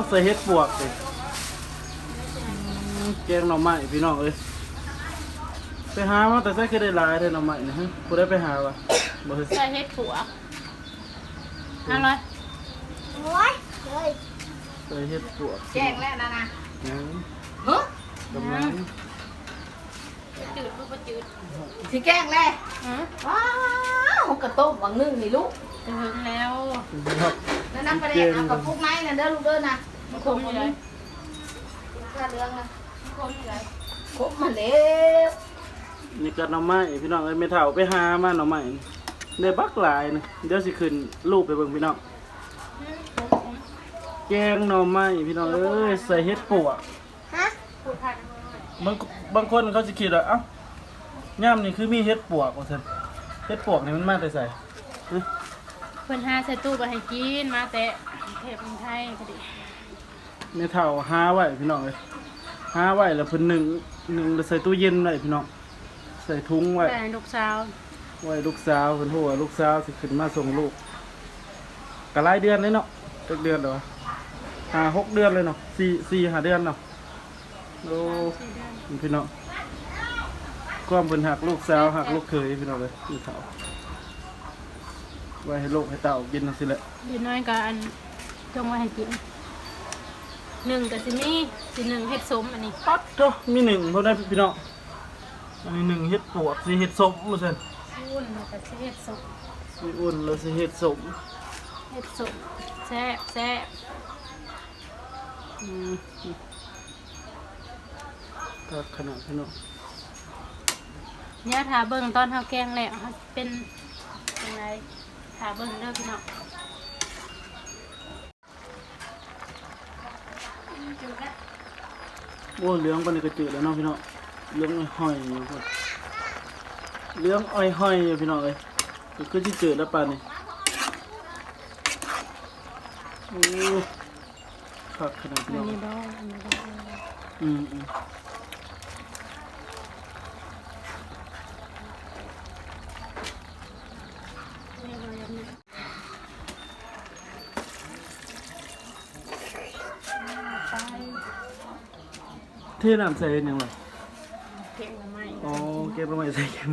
ໃສ່ເຫັດປວກເດ້. ອືມ ແກງໜໍ່ໄມ້ພີ່ນ້ອງເອີຍ. ໄປຫາມາແຕ່ໃສຄືໄດ້ຫຼາຍແທ້ໜໍ່ໄມ້ນີ້? ຮະ ຜູ້ໃດໄປຫາວະ? ບໍ່ ໃສ່ເຫັດປວກ. ອະໄລ? ໂອ້ຍ ເຮີ້ຍ ໃສ່ເຫັດປວກ. ແກງແລ້ວນະນະ. ຍັງ. ຮະ? ກຳລັງ. ຈືດບໍ່ຈືດ? ຊິແກງແລ້ວ. ອື ວ້າວ ກະຕົ້ມຫວ່າງໜຶ່ງນີ້ລູກ. ແຕ່ເຫິງແລ້ວ. ນັ້ນນະ ປາແດກເອົາກະປຸກໃນນັ້ນເດີລູກເດີນະ. ມັນຂົມຢູ່ໃດ? ຂ້າເຫຼືອງນະ. ມັນຂົມຢູ່ໃດ? ຂົມຫັ້ນແຫຼະ. ນີ້ກະໜໍ່ໄມ້ພີ່ນ້ອງເອີຍ. ແມ່ເຖົ້າໄປຫາມາໜໍ່ໄມ້ ໄດ້ບັກຫຼາຍນະ. ດຽວຊິຂຶ້ນຮູບໃຫ້ເບິ່ງພີ່ນ້ອງ. ອື ຂົມໆ. ແກງໜໍ່ໄມ້ພີ່ນ້ອງເອີຍ ໃສ່ເຫັດປວກ. ຮະ? ບາງ ບາງຄົນເຂົາຊິຄິດວ່າ ເອົ້າ ຍາມນີ້ຄືມີເຫັດປວກວ່າຊັ້ນ. ເຫັດປວກນີ້ມັນມາແຕ່ໃສ? ຮະ? ເພິ່ນຫາໃສ່ຕູ້ໄວ້ໃຫ້ກິນ ມາແຕ່ເທບເມືອງໄທພໍດີ. ແມ່ເຖົ້າຫາໄວ້ພີ່ນ້ອງເອີຍ. ຫາໄວ້ແລ້ວເພິ່ນໜຶ້ງ ໜຶ້ງແລ້ວໃສ່ຕູ້ເຢັນໄວ້ພີ່ນ້ອງ. ໃສ່ຖົງໄວ້ ໄວ້ໃຫ້ລູກສາວ ໄວ້ລູກສາວ. ເພິ່ນຮູ້ວ່າລູກສາວຊິຂຶ້ນມາສົ່ງລູກ ກະຫຼາຍເດືອນເລີຍເນາະ. ຈັກເດືອນແລ້ວວະ? ຫ້າຫົກເດືອນເລີຍເນາະ. ສີ່ ສີ່ຫ້າເດືອນເນາະ. ໂອ້ ສາມສີ່ເດືອນ ພີ່ນ້ອງ ຄວາມເພິ່ນຮັກລູກສາວ ຮັກລູກເຂີຍພີ່ນ້ອງເອີຍ. ແມ່ເຖົ້າໄວ້ໃຫ້ລູກໃຫ້ເຕົ້າກິນຈັ່ງຊີ້ແຫຼະ. ເດັກນ້ອຍກະອັນ ຈົ່ງໄວ້ໃຫ້ກິນ ໜຶ້ງກະຊິມີ ຊິໜຶ້ງເຫັດສົ້ມ. ອັນນີ້ ປັດໂທ້ ມີໜຶ້ງພ້ອມໄດ໋ພີ່ນ້ອງ. ອັນນີ້ໜຶ້ງເຫັດປວກ ຊິເຮັດສົ້ມວ່າຊັ້ນ. ອຸ່ນແລ້ວກະຊິເຮັດສົ້ມ ຊິອຸ່ນແລ້ວຊິເຮັດສົ້ມ. ເຮັດສົ້ມແຊບໆ. ອືມ ຄັກຂະໜາດພີ່ນ້ອງ. ດຽວຖ້າເບິ່ງຕອນເຮົາແກງແລ້ວ ເຮົາຊິເປັນຈັ່ງໃດ ຖ້າເບິ່ງເດີພີ່ນ້ອງ. ໂອ້ ເຫຼືອງປານນີ້ກະຈືດແລ້ວເນາະພີ່ນ້ອງ. ເຫຼືອງຫອຍໆຢູ່ພຸ້ນ ເຫຼືອງຫອຍໆຢູ່ພີ່ນ້ອງເອີຍ. ກະຄືຊິຈືດແລ້ວປານນີ້. ໂອ້ ຄັກຂະໜາດພີ່ນ້ອງ. ອັນນີ້ບໍ່ ອັນນີ້ບໍ່. ອືມໆ. ເທນ້ຳໃສ່ເຮັດຫຍັງລະ? ແກງໜໍ່ໄມ້. ອໍ ແກງໜໍ່ໄມ້ໃສ່ແກງ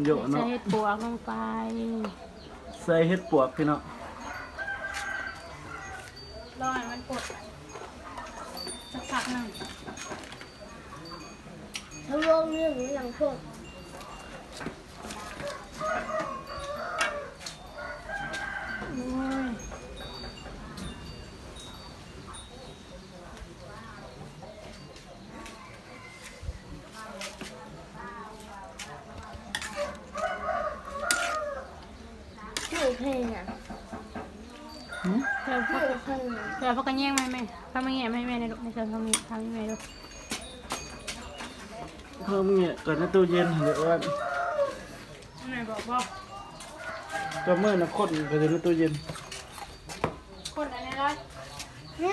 ເຍາະເນາະ. ໃສ່ເຫັດປວກລົງໄປ ໃສ່ເຫັດປວກພີ່ນ້ອງ. ລໍໃຫ້ມັນປົດໄປ ສັກພັກໜຶ່ງ. ຖ້າລວກນີ້ມັນຍັງປົດ. ໂອ້ຍ ເພງອະ. ຫື? ເອີ ເພງ ເອີ ເອົາຜັກກະແຍງມາໃຫ້ແມ່ ເອົາຜັກກະແຍງມາໃຫ້ແມ່ແດ່ລູກ. ໃນເຄື່ອງເຮົາມີ ເຮົາມີແມ່ລູກ ເຮົາມີກະໃນຕູ້ເຢັນຫັ້ນແຫຼະ. ແມ່ບອກບໍ່? ກະມື້ນະຄົນກະຢູ່ໃນຕູ້ເຢັນ. ຄົນອັນນີ້ເລີຍ. ຫື?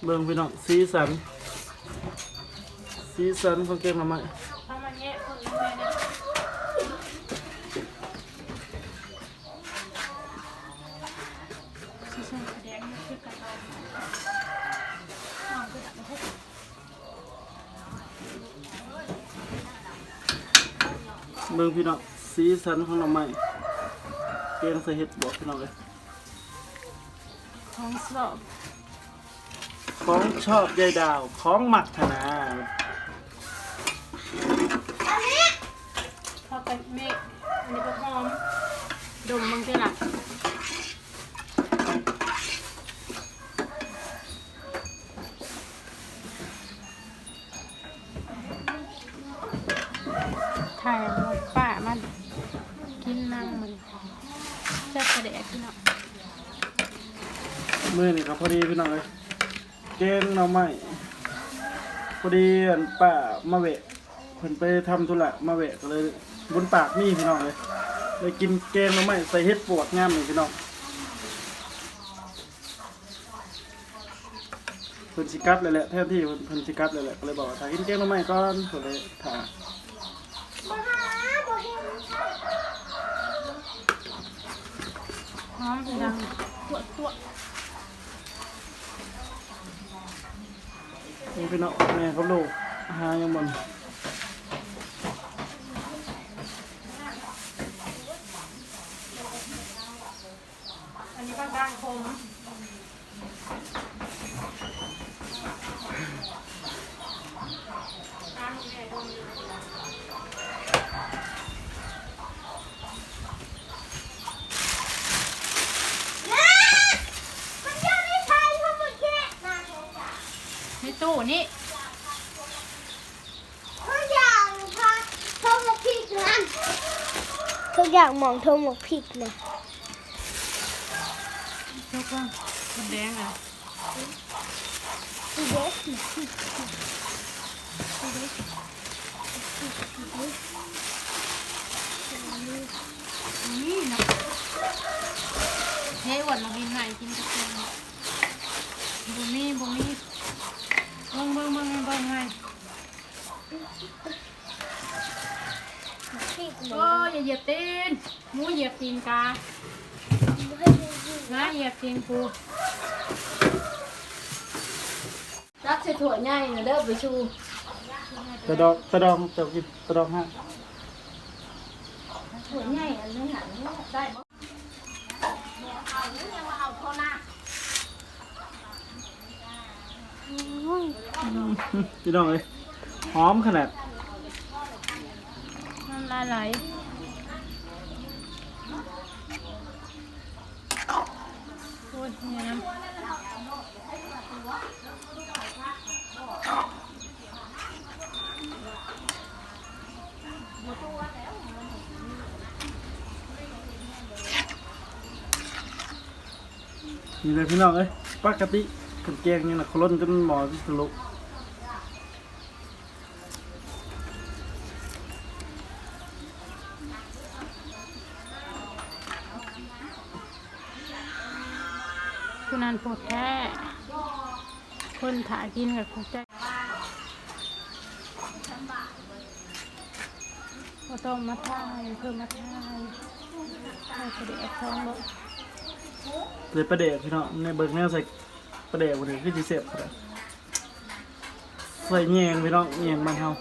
ເບິ່ງພີ່ນ້ອງ ສີສັນ ສີສັນຂອງແກງໜໍ່ໄມ້. ເອົາມາແຍະຄົນແມ່ເດີ. ເບິ່ງພີ່ນ້ອງ ສີສັນຂອງໜໍ່ໄມ້ ແກງໃສ່ເຫັດບວກພີ່ນ້ອງເອີຍ. ຂອງຊອບ ຂອງຊອບຍາຍດາວ ຂອງມັກຫັ້ນນາ. ເອົາໄປແມ່ ອັນນີ້ກະຫອມ ດົມເບິ່ງຕິລະ. ຖ່າຍເອົາປ້າມາກິນນຳມື້ນີ້ ແຊບປາແດກພີ່ນ້ອງ. ມື້ນີ້ກະພໍດີພີ່ນ້ອງເອີຍ ແກງໜໍ່ໄມ້ ພໍດີອັນປ້າມາແວະ ເພິ່ນໄປທຳທຸລະມາແວະ ກະເລີຍບຸນປາກມີພີ່ນ້ອງເອີຍ ໄດ້ກິນແກງໜໍ່ໄມ້ໃສ່ເຫັດປວກຍາມນີ້ພີ່ນ້ອງ. ເພິ່ນຊິກັບແລ້ວແຫຼະ ແທນທີ່ເພິ່ນ ເພິ່ນຊິກັບແລ້ວແຫຼະ ກະເລີຍບອກວ່າຖ້າກິນແກງໜໍ່ໄມ້ກ່ອນ ເພິ່ນເລີຍຖ້າ. ຫອມດັງຕົວະໆ. ພີ່ນ້ອງ ແມ່ກັບລູກຫາຫຍັງບໍ່ນີ້? ອັນນີ້ບັກດ່າງຂົມ. ໃນຕູ້ນີ້ ທຸກຢ່າງ ຜັກຖົງໝາກພິກນັ້ນ ທຸກຢ່າງໝອງຖົງໝາກພິກນະ. ຈົກວ່າ ມົດແດງອ່ະ ນີ້ນະ ເທອ້ວນມາກິນໃຫ້ກິນກັບແກງ ບໍ່ມີ ບໍ່ມີ ເບິ່ງ ເບິ່ງ ເບິ່ງ ເບິ່ງໃຫ້. ໂອ້ຍ ຢ່າຢຽບຕີນ ໝູຢຽບຕີນກາ ໝາຢຽບຕີນກູ. ຕັກໃສ່ຖ້ວຍໃຫຍ່ນະເດີ ໄປຊູ ຕະດອງ ຕະດອງ ເຈົ້າກິນຕະດອງຮະ ຖ້ວຍໃຫຍ່ອັນໜຶ່ງຫັ້ນ ໄດ້ບໍ່? ພີ່ນ້ອງເອີຍ ຫອມຂະໜາດ ນ້ຳລາຍໄຫຼ. ໂອ້ຍ ແມ່ນຳ. ນີ້ແຫຼະພີ່ນ້ອງເອີຍ ປົກກະຕິຄັນແກງນີ້ນະ ເຂົາຫຼົ່ນຈົນໝໍ້ຊິທະລຸ. ຜູ້ນັ້ນໂພດແທ້ ຄົນຖ້າກິນກໍເຂົ້າໃຈ ບໍ່ຕ້ອງມາຖ່າຍ ເພິ່ນມາຖ່າຍ ໃສ່ປາແດກສອງໂລດ ໃສ່ປາແດກພີ່ນ້ອງ ໃນເບິ່ງແນວໃສ່ປາແດກ ມື້ນີ້ຄືຊິແຊບຂະໜາດ ໃສ່ແຍງພີ່ນ້ອງ ແຍງບ້ານເຮົາ.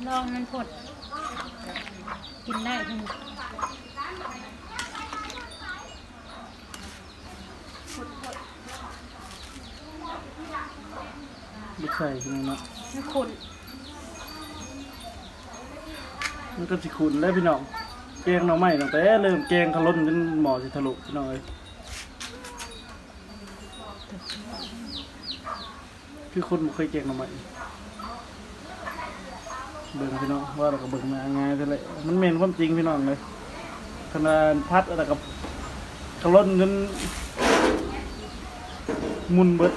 ລອງມັນພົດ ກິນໄດ້ ບໍ່ໃສ່ເນາະ ມັນຂຸ້ນ ມັນກໍຊິຂຸ້ນແຫຼະພີ່ນ້ອງ ແກງໜໍ່ໄມ້ຕັ້ງແຕ່ເລີ່ມແກງ ຂະຫຼົ່ນຈົນໝໍ້ຊິທະລຸພີ່ນ້ອງເອີຍ. ຄືຄົນບໍ່ເຄີຍແກງໜໍ່ໄມ້ ເບິ່ງພີ່ນ້ອງ ເວົ້າແລ້ວກໍເບິ່ງໜ້າງ່າຍແທ້ແຫຼະ ມັນແມ່ນຄວາມຈິງພີ່ນ້ອງເອີຍ ຂະໜາດຜັດແລ້ວກໍຂະຫຼົ່ນຈົນໝຸ່ນເບິດ.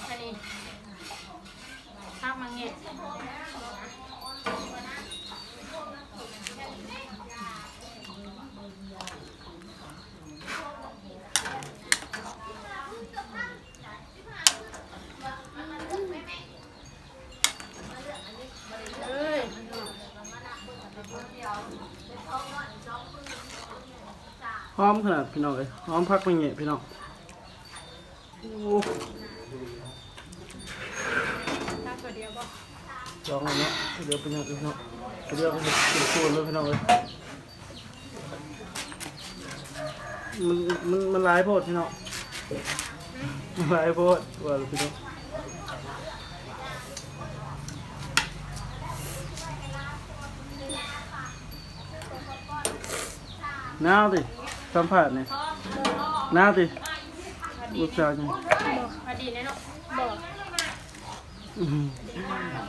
ອັນນີ້ ຜັກມະແງະ ຫອມຂະໜາດພີ່ນ້ອງເອີຍ ຫອມຜັກມະແງະພີ່ນ້ອງ. ໂອ້ ຕັກຕົວດຽວບໍ່? ສອງອັນເນາະ ຕົວດຽວເປັນຫຍັງອີກເນາະ ຕົວດຽວກໍເປັນສ່ວນເລີຍພີ່ນ້ອງເອີຍ. ມັນ ມັນ ມັນຫຼາຍໂພດພີ່ນ້ອງ ມັນຫຼາຍໂພດ ວ່າແລ້ວພີ່ນ້ອງ. ໜາວຕິ ສຳພາດນີ້. ໜ້າຕິ ລູກສາວຈັ່ງ ອະດີດເນາະ ບໍ່ ອືມ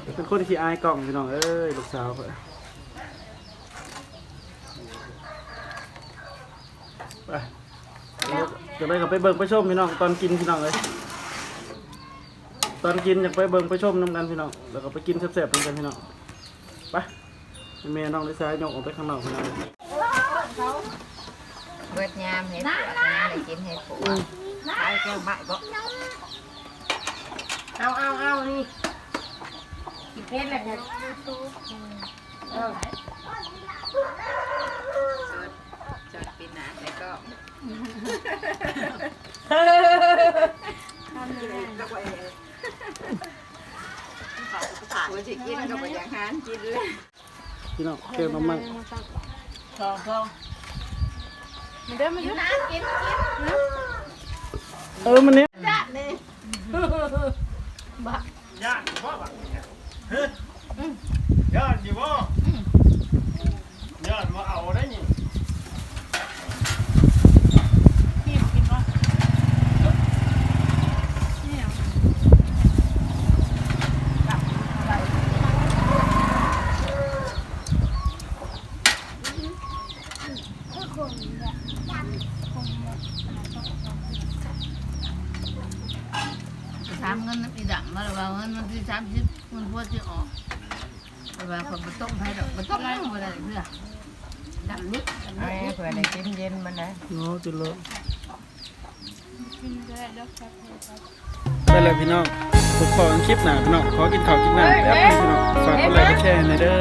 ເປັນຄົນຂີ້ອາຍກ້ອງ ພີ່ນ້ອງເອີຍ ລູກສາວຂ້ອຍ ໄປ ຈັ່ງໃດກໍໄປເບິ່ງໄປຊົມ ພີ່ນ້ອງ ຕອນກິນ ພີ່ນ້ອງເອີຍ ຕອນກິນຢາກໄປເບິ່ງໄປຊົມນຳກັນ ພີ່ນ້ອງ ແລ້ວກໍໄປກິນແຊບໆນຳກັນ ພີ່ນ້ອງ ໄປ. ແມ່ນ້ອງລິສາຍົກອອກໄປຂ້າງນອກພຸ້ນນະ ເບິດຍາມເຮັດປວກນະ ໄດ້ກິນເຮັດປວກ ອືມ ຂາຍແກງໃໝ່ບໍ່ ເອົາ ເອົາ ເອົາ ນີ້ ກິນເຜັດແລ້ວ ເອີ ເຊີນ ເຊີນປີໜ້າໃສ່ກ້ອງ ທຳນີ້ແຫຼະ ຜູ້ຊິກິນກໍບໍ່ຢາກຫານກິນເລີຍ. ພີ່ນ້ອງ ແກງໜໍ່ໄມ້ ສອງ ສອງ ມາເດີ ມາເດີ ກິນ ກິນ ເອີ ມານີ້ ຢ້ານບໍ່ບັດນີ້ ຮະ ຢ້ານຢູ່ບໍ່ ຢ້ານບໍ່ເອົາໄດ້ນີ້ ຖາມເງິນນຳອີ່ດຳມາແລ້ວວ່າເງິນວັນທີສາມສິບ ເງິນຜົວຊິອອກ ແຕ່ວ່າຂ້ອຍບໍ່ຕົກໃຜດອກ ບໍ່ຕົກນຳບໍ່ໄດ້ເທື່ອ ດຳນີ້ ດຳນີ້ ເພື່ອໄດ້ກິນເຢັນມັນນະ ເນາະ ກິນເລີຍ ກິນກໍໄດ້ດອກ ໄປແລ້ວພີ່ນ້ອງ ພົບພໍ້ກັນຄລິບໜ້າພີ່ນ້ອງ ຂໍກິນເຂົ້າກິນນ້ຳແປັບໜຶ່ງພີ່ນ້ອງ ຝາກກົດໄລກົດແຊໃຫ້ແດ່ເດີ.